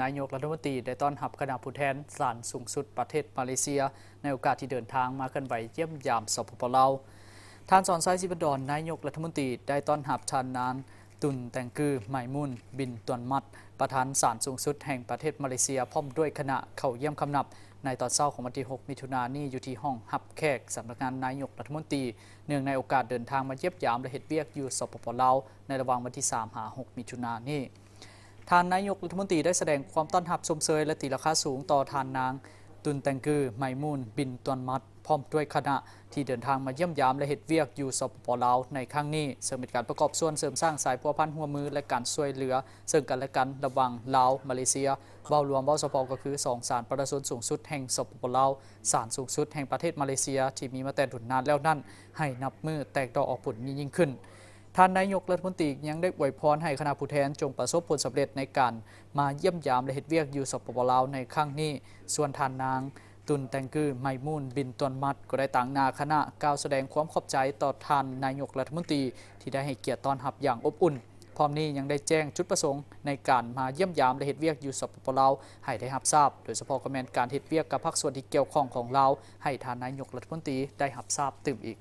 ນາຍົກລັດຖະມົນຕີໄດ້ຕ້ອນຮັບຄະນະຜູ້ແທນສານສູງສຸດປະເທດມາເລເຊຍ ໃນໂອກາດທີ່ເດີນທາງມາເຄື່ອນໄຫວຢ້ຽມຢາມ ສປປ ລາວ. ທ່ານ ສອນໄຊ ສີພັນດອນ ນາຍົກລັດຖະມົນຕີໄດ້ຕ້ອນຮັບທ່ານນາງ ຕຸນແຕງກື ໄມມູນ ບິນຕວນມັດ ປະທານສານສູງສຸດແຫ່ງປະເທດມາເລເຊຍ ພ້ອມດ້ວຍຄະນະເຂົ້າຢ້ຽມຄຳນັບໃນຕອນເຊົ້າຂອງວັນທີຫົກ ມິຖຸນານີ້ ຢູ່ທີ່ຫ້ອງຮັບແຂກສຳນັກງານນາຍົກລັດຖະມົນຕີ ເນື່ອງໃນໂອກາດເດີນທາງມາຢ້ຽມຢາມ ແລະ ເຮັດວຽກຢູ່ ສປປ ລາວ ໃນລະຫວ່າງວັນທີສາມ ຫາ ຫົກ ມິຖຸນານີ້. ທ່ານນາຍົກລັດຖະມົນຕີໄດ້ສະແດງຄວາມຕ້ອນຮັບຊົມເຊີຍ ແລະ ຕີລາຄາສູງຕໍ່ທ່ານນາງ ຕຸນແຕງກື ໄມມູນ ບິນຕວນມັດ ພ້ອມດ້ວຍຄະນະ ທີ່ເດີນທາງມາຢ້ຽມຢາມ ແລະ ເຮັດວຽກຢູ່ ສປປ ລາວ ໃນຄັ້ງນີ້, ເຊິ່ງເປັນການປະກອບສ່ວນເສີມສ້າງສາຍພົວພັນຮ່ວມມື ແລະ ການຊ່ວຍເຫຼືອເຊິ່ງກັນ ແລະ ກັນ ລະຫວ່າງລາວ-ມາເລເຊຍ, ເວົ້າລວມ ເວົ້າສະເພາະກໍຄືສອງສານປະຊາຊົນສູງສຸດແຫ່ງ ສປປ ລາວ, ສານສູງສຸດແຫ່ງປະເທດມາເລເຊຍ ທີ່ມີມາແຕ່ດົນນານແລ້ວນັ້ນ ໃຫ້ນັບມື້ແຕກດອກອອກຜົນມີຍິ່ງຂຶ້ນ. ທ່ານນາຍົກລັດຖະມົນຕີຍັງໄດ້ອວຍພອນໃຫ້ຄະນະຜູ້ແທນຈົ່ງປະສົບຜົນສຳເລັດໃນການມາຢ້ຽມຢາມ ແລະ ເຮັດວຽກຢູ່ ສປປ ລາວ ໃນຄັ້ງນີ້. ສ່ວນທ່ານນາງ ຕຸນແຕງກື ໄມມູນ ບິນຕວນມັດ ກໍໄດ້ຕາງໜ້າຄະນະກ່າວສະແດງຄວາມຂອບໃຈຕໍ່ທ່ານນາຍົກລັດຖະມົນຕີ ທີ່ໄດ້ໃຫ້ກຽດຕ້ອນຮັບຢ່າງອົບອຸ່ນ. ພ້ອມນີ້ຍັງໄດ້ແຈ້ງຈຸດປະສົງໃນການມາຢ້ຽມຢາມ ແລະ ເຮັດວຽກຢູ່ ສປປ ລາວ ໃຫ້ໄດ້ຮັບຊາບ, ໂດຍສະເພາະກໍແມ່ນການເຮັດວຽກກັບພາກສ່ວນທີ່ກ່ຽວຂ້ອງຂອງລາວ ໃຫ້ທ່ານນາຍົກລັດຖະມົນຕີໄດ້ຮັບຊາບຕື່ມອີກ.